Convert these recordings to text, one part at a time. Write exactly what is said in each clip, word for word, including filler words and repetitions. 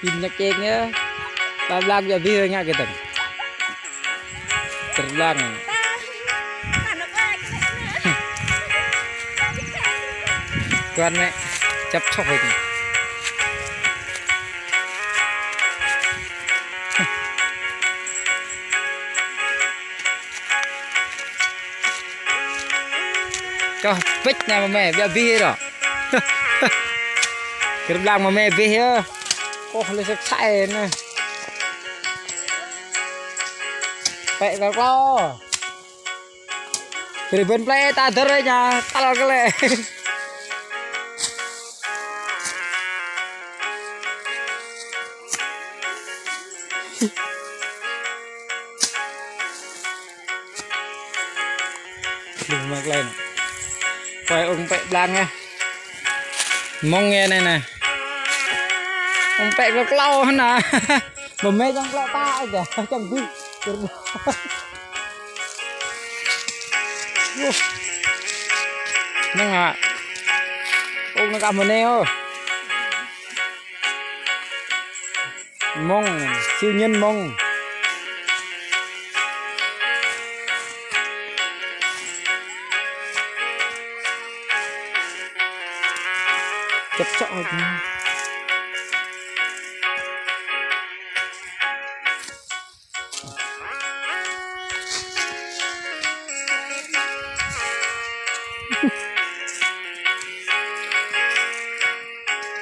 Im nhăk ček ñu. Ba blang ƀiă abih ngă kơ tơ̆ng. Tơrblang. Kuan mĕ. Čăp čŏk hĭ. Čŏh pĕč anai mơmĕ, ƀiă abih rŏ. Tơrblang mơmĕ abih yơh. Kôh lĕ sek sai anai. Pĕ kơ klâo. Kơ rơbên plei ta dơr ñu, tal kơ lĕ. Lu mă klei anai. Kuai ung pĕ blang anai. Mơ̆ng anai anai. Ung pĕ kơ klâo anai. Mơmĕ čang klâo ta aja, čang bih. Wah. Năng ah. Ung năng kah mơnê ôh. Mơ̆ng, siu ñen mơ̆ng. Čăp čŏk hĭ.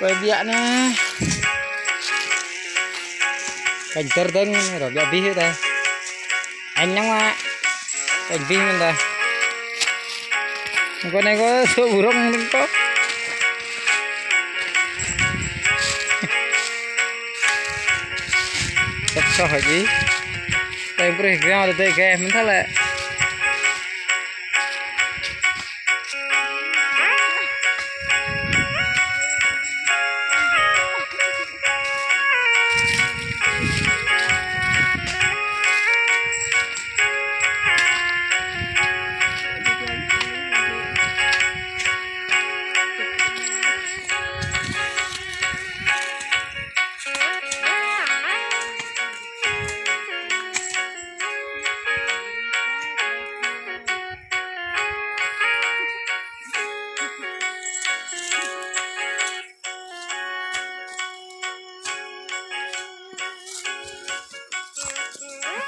Kuai ƀiă anai. Kanh tơr tơ̆ng, rŏ ƀiă abih ta. Anh năng mă. Kanh abih mơ̆n ta. Kơ anai kơ sô burung mơ̆n kơ. Čăp čŏk hĭ. Tơ̆ng brơi gao tơ̆ tơ̆ gao mơ̆n tha lĕ.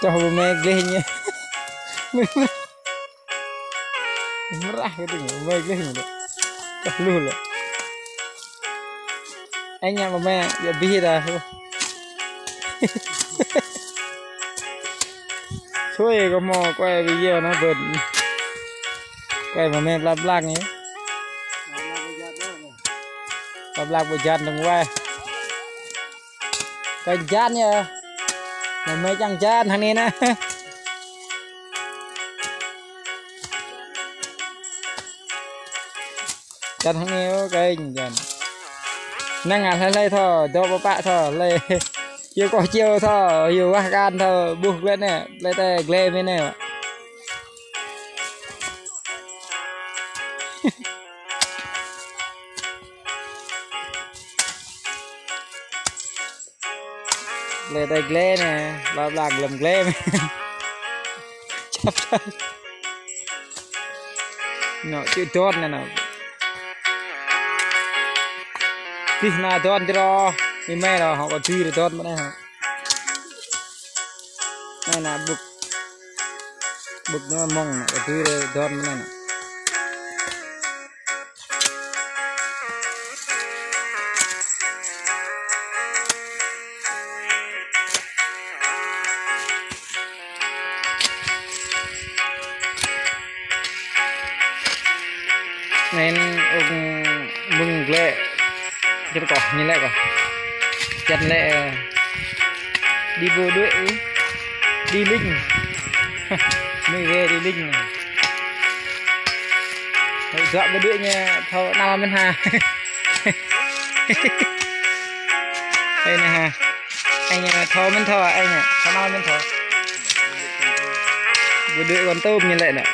Čŏh mơmĕ gleh ñu. Mơrah kơ tơ̆ng, mơmĕ gleh ñu. Čŏh lu lĕ. Anh ngă mơmĕ, ƀiă abih ta. Sui kơ hmâo kuai ƀiă anai bơ̆n. Kuai mơmĕ blang blang ñu. Blang blang ƀu jan tơ̆ng wai. Kơ jan yơh. Mơmĕ čang jan hăng anai anai. Jan hăng anai ôh kơ jan. Năng ah hlơi hlơi thâo, dŏ pơpă thâo, hlơi. Yua kơ čiu thâo, yua wah kan thâo, ƀuh gleh anai, gleh tơ̆ gleh mơ̆n anai. Gleh tơ̆ gleh anai, blang blang glăm gleh. Čăp čŏk. Ñu čih đon anai ñu. Tih anai đon čih rŏ. Ih mĕ rŏ, hŏ kơ tui rŏ đon mơ̆n anai hŏ. Anai anai ƀŭk. Ƀŭk anai mơ̆ng anai, kơ tui rŏ đon mơ̆n anai. Anai ung mơ̆ng gleh. Čih kơ, ñu lĕ kơ. Čăn lĕ, ơ, đi bộ đội, đi lính. Mới về đi lính. Hơi dọa bộ đội ñu thâo anai mơ̆n hă. Đây này hă. Anh, à, thâo mơ̆n thâo, anh, à, thâo anai mơ̆n thâo. Bộ đội Kon Tum ñu lĕ anai.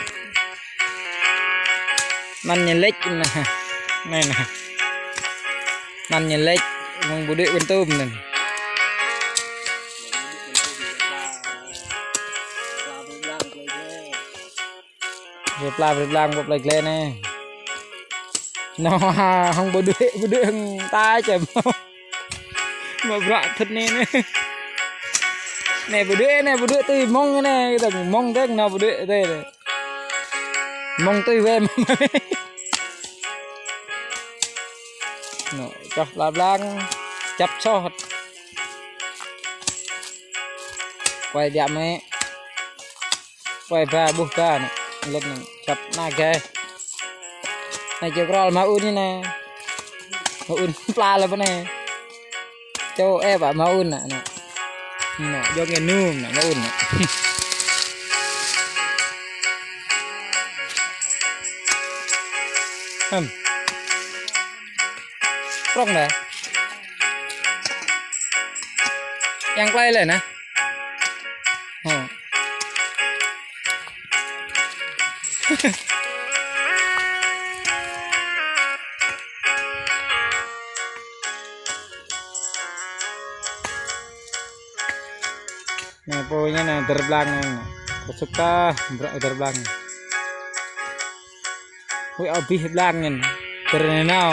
Anŭn ñu lĕč anai. Anai anai. Anŭn ñu lĕč, mơ̆ng ƀu đuaĭ ƀôn tŭm anŭn. Brơi pla brơi blang ƀơi plei glai anai. Nô, hăng ƀu đuaĭ, ƀu đuaĭ hăng ta čem. Mă bruă thŭt anai anai. Anai ƀu đuaĭ, anai ƀu đuaĭ tui mơ̆ng anai, tơ̆ng mơ̆ng tơ̆ng nô ƀu đuaĭ tui. Mơ̆ng tui wem. Nô, čoh pla blang, čăp čoh. Quay biă mĕ. Quay ba ƀuh ba nô. Lĕ nô, čăp na gai. Anai čô krol mă un anai. Mă un pla lĕ pơ anai. Čô ĕp mă un anai. Nô, jŏng anŭn nô, mă un nô. Hăm. Prŏng đa. Yang plei lĕ nô. Hơ. Anai pô ñu anai dơr blang anai. Pơsŭk ta, brơi dơr blang. Wih, abih blang anai. Dơr anai nao.